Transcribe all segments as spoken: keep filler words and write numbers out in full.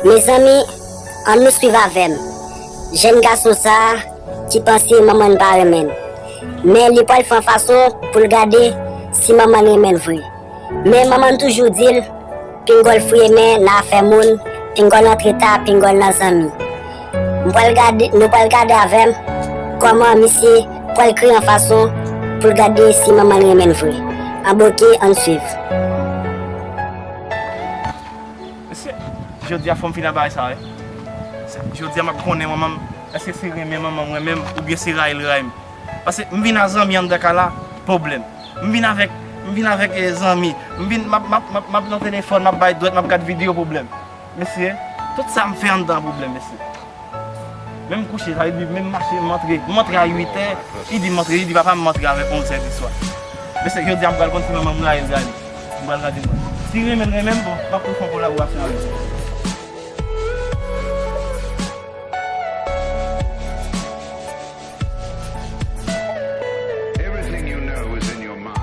Mezanmi, ann nou swiv avè m. Jèn gason sa a ki panse manman n pa renmen l. Men li pral fè yon fason pou l gade si manman n renmen l vre. Men manman n toujou di l, pingòl fouye men nan afè moun, pingòl antre ta, pingòl nan zanmi. M pral gade, nou pral gade avè m kòman misye pral kreye yon fason pou l gade si manman l renmen l vre. Anboke, ann swiv. Mesye, jodi a fò m fin ak bagay sa a wi. Jodi a m ap konnen manman m, èske se renmen manman m renmen m oubyen se rayi l rayi m. Paske m vin a zanmi anndan kay la, pwoblèm. M vin avèk, m vin avèk eh, zanmi, m vin, m ap, m ap, m ap, m ap nan telefòn, m ap bay dwèt, m ap gad videyo, pwoblèm. Mesye, tout sa m fè anndan an pwoblèm, mesye. Menm kouche, sa vle di menm mache, m antre, m antre a uit è, li di m antre, li di papa m antre avèk onz è di swa. Mesye, jodi a m pral konn si manman m rayi l rayi m. M pral gade mwen. Si renmen l renmen m, bon, m ap tou fè yon kolaborasyon avè l. Everything you know is in your mind.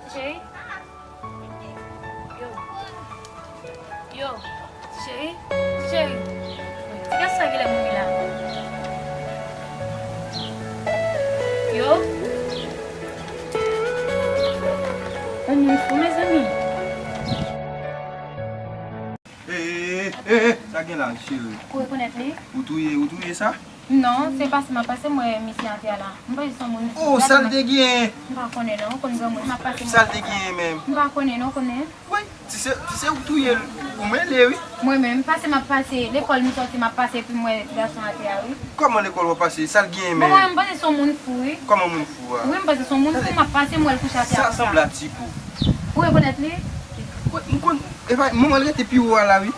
Cheri? Yo. Yo. Cheri? Cheri? Ti gason sa genlè mouri la. Yo. Yon moun fou, mezanmi. Hey, hey, hey, hey, sa gen la, cheri? Ou rekonèt li? Ou touye, ou touye sa? Non, se pase m ap pase m wè misye atè a la. M panse se yon moun fou. Oh, sa l te genyen? M pa konnen non, ou konn granmoun. M ap pase m ap pase. Sa l te genyen menm? M pa konnen non, ou konnen. Woy, si se, si se ou k touye l, ou mele wi. Mwen menm, pase m ap pase, lekòl m sòti m ap pase epi m wè ti gason atè a wi. Kòman lekòl w ap pase? Sa l genyen menm? Bon, mwen menm m panse se yon moun fou wi. Kòman moun fou a? Wi, m panse se yon moun fou, m ap pase m wè l kouche atè a konsa. Sa sanble a Ti Pou. Ou rekonèt li? Mwen, m konn, epa, manman l rete pi wo a la wi.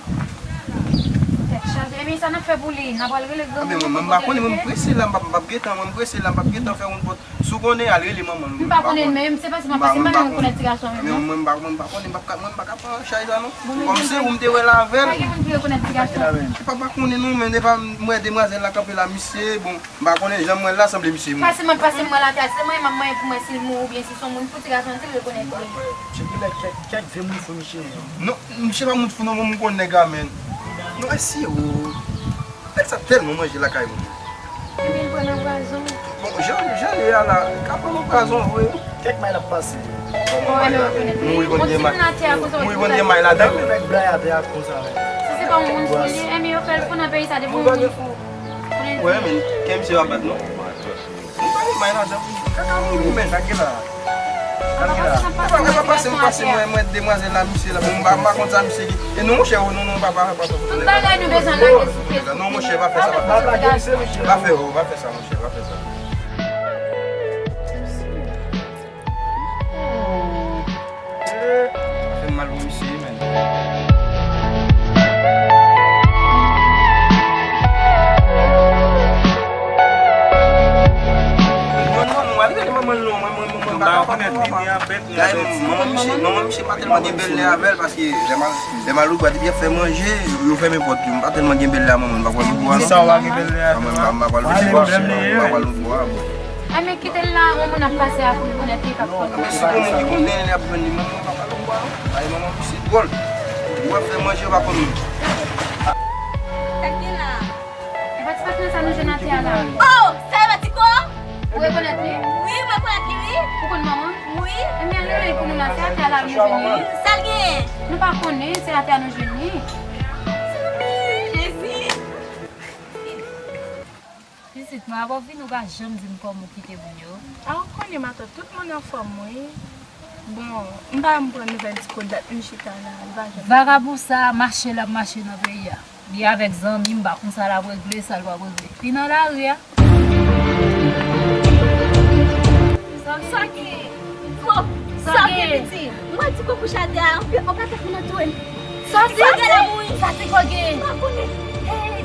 Tèt chaje, ebyen sa n ap fè pou li, n a pral rele granmoun nou pou l pote l. Ebyen mwen, mwen m pa konnen, mwen m prese la, m p ap, m p ap gentan, mwen m prese la, m p ap gentan fè yon pòt. Si w konnen, al rele manman l. M pa konnen, men se pase m ap pase, m pa menm rekonèt ti gason an menm non. Mwen, mwen m pa konnen, mwen m pa ka pran chay sa non. Kòm se ou m te wè l avè l. Pa gen moun ki rekonèt ti gason an. Epa, m pa konnen non, men depa m wè demwazèl la kanpe la, misye, bon. M pa konnen, jan m wè l la, sanble misye mouri. Pase m ap pase m wè l atè a, se manyen m ap manyen pou m wè si l mouri oubyen si se yon moun fou, ti gason an di l rekonèt li. Chèkile kèk, kèk vye moun fou misye ye. Non, misye pa moun fou non, bon, m konn nèg la, men. Non, e si, o. Nèg sa tèlman manje lakay moun. Ebyen, l pran nan pwazon. Bon, jan, jan l ye a la, li ka pran nan pwazon vre. Kèk may l ap pase. Bon, mwen rekonèt li. Mouri konn gen may, mouri konn gen may ladan l. Nèg blan atè a konsa menm. Si se pa yon moun fou li ye, ebyen yo fè l fou nan peyi sa depi yon moun fou. Wi, men kè misye pa bat non. Mwen pa gen may ladan, kaka mouri men. Sa ki la? Sa ki la? E pa, e pa pase m pase mwen, mwen demwazèl la, misye la. Bon, m pa, m pa konn sa misye gen. E non, monchè, non, non, pa, pa, pa, pa. Tout bagay nou bezwen lage sou Facebook. Non, monchè, pa fè sa, pa fè sa. Pa fè, oh, pa fè sa, monchè, pa fè sa. Fè m mal pou misye, men. Non, non, non, al rele manman l non, mwen, mwen, mwen, mwen pa ka papa, papa. Manman misye, manman misye pa tèlman gen bèlè avè l, paske lè m al, lè m al Logwa, depi y ap fè manje, yo fèmen pòt yo. M pa tèlman gen bèlè a manman, m pa pral Logwa non. Sa w pa gen bèlè a? Mwen, m pa, m pa pral Logwa, m pa pral Logwa, bon. Ay, men kite l la, yon moun ap pase a pou l konèt li k ap konn. Si gon moun ki konnen l ap jwenn li, mwen, mwen pa pral Logwa non. Ay, manman misye dwòl. Ou ap fè manje, ou pa konn moun. Sa k gen la? E pa ti pati nan sa nou jwenn atè a la. Oh! Sa e pa ti kò? Ou rekonèt li? Wi, m rekonèt li, wi. Ou konn manman? Wi. Ebyen, al rele l pou nou la, se atè a la nou jwenn li. Sa l genyen? Nou pa konnen, se atè a nou jwenn li. Jezi! Pitit mwen, avan w vini, ou pa janm di m kòman w kite moun yo. A, ou konnen, matant, tout moun anfòm, wi. Bon, m pa janm pran nouvèl ti kodat m chita la, li pa janm. Vagabon sa a mache l ap mache nan peyi a. Li avèk zanmi, m pa konn sa l ap regle, sa l p ap regle. Li nan lari a. Sa gen? Sa gen? Piti? Mwen di kou kouche atè a, anpil, anpil moun antoure m. Sa gen? Sa gen la mouri? Sa ti kò gen? M pa konnen. Hey,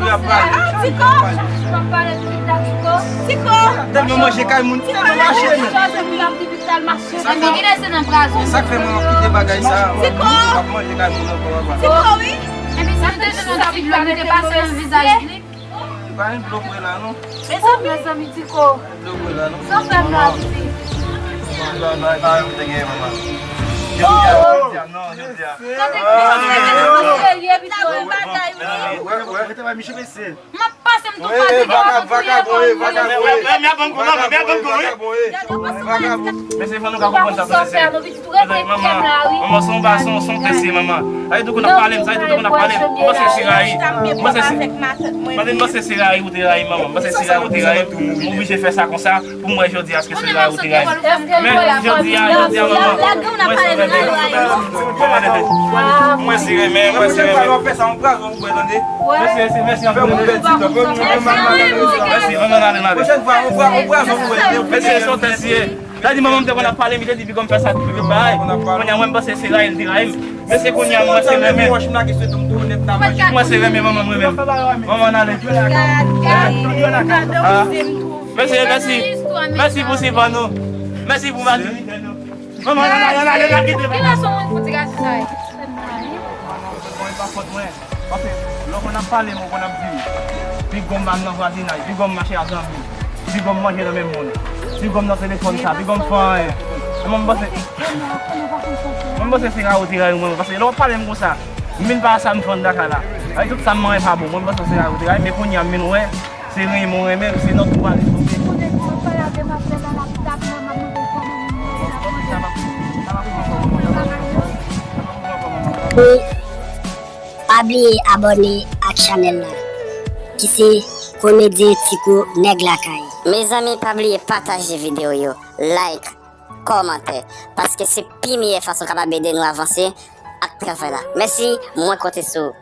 Tiko, ap pale. Tiko. Tiko. Tèlman manje kay moun, tèlman mache, men. Sa k fè, sa k fè mwen ap kite bagay sa a, mwen ap manje kay moun ankò, papa. Tiko, wi. Epi si nou te jwenn yon ti dlo, nou te pase nan vizaj li. Pa gen dlo pou la, non. Mezanmi, mezanmi, Tiko. Dlo pou la, non. Sa fè m la, piti. Non, non, non, e pa yo te gen, manman. Jodi a, jodi a, non, jodi a. Sa te gen, sa te gen, sa te gen, pito. Wè, wè. Mete bay Michel, mesye. M ap pase m tou pase. Vagabon, vagabon, vagabon. Men se fò nou ka konprann sa, mesye. Manman, manman, se yon ba, se yon, se yon tès, manman. Sa vle di w konn ap pale m, sa vle di w konn ap pale m. M panse se rayi. M panse se, m panse se rayi ou te rayi, manman. M panse se rayi ou te rayi. M oblije fè sa konsa pou m wè jodi a, èske se rayi ou te rayi. Men jodi a, jodi a, manman, mwen se renmen. Mwen se renmen, mwen se renmen. Mèsi, mèsi, mèsi anpil. Mèsi, manman, ale, ale. Mèsi, se yon tès ye. Sa di manman m te konn ap pale, mi te di piga m fè sa, piga m bay. Kounye a, mwen, m panse se rayi l te rayi m. Men se kounye a, mwen se renmen. Mwen se renmen manman m, renmen m. Manman, n ale. Ah. Mèsi, mèsi. Mèsi pou sivan nou. Mèsi pou matirite nou. Manman, n ale, n ale, n ale, n ale, kite. Ki rason moun fouti gaz sa ye? Bon, e pa fòt mwen. Paske lè w konn ap pale m, ou konn ap di m, piga m al nan vwazinaj, piga m mache a zanmi, piga m manje nan menm moun, piga m nan telefòn sa, piga m fè anyen. Mwen, m panse, mwen, m panse se rayi ou te rayi mwen, paske lè w ap pale m konsa, m vin pa sa m fè anndan kay la. Avèk tout sa m manyen pa bon, mwen, m panse se rayi ou te rayi, men kounye a, m vin wè, se renmen ou renmen, se nan tou pale tonbe. Pou pa bliye abòne ak chanèl la, ki se Komedyen Tiko Nèg Lakay. Mezanmi, pa bliye pataje videyo yo, like, kòmante, paske se pi meyè fason kapab ede nou avanse ak travay la. Mèsi, mwen konte sou ou.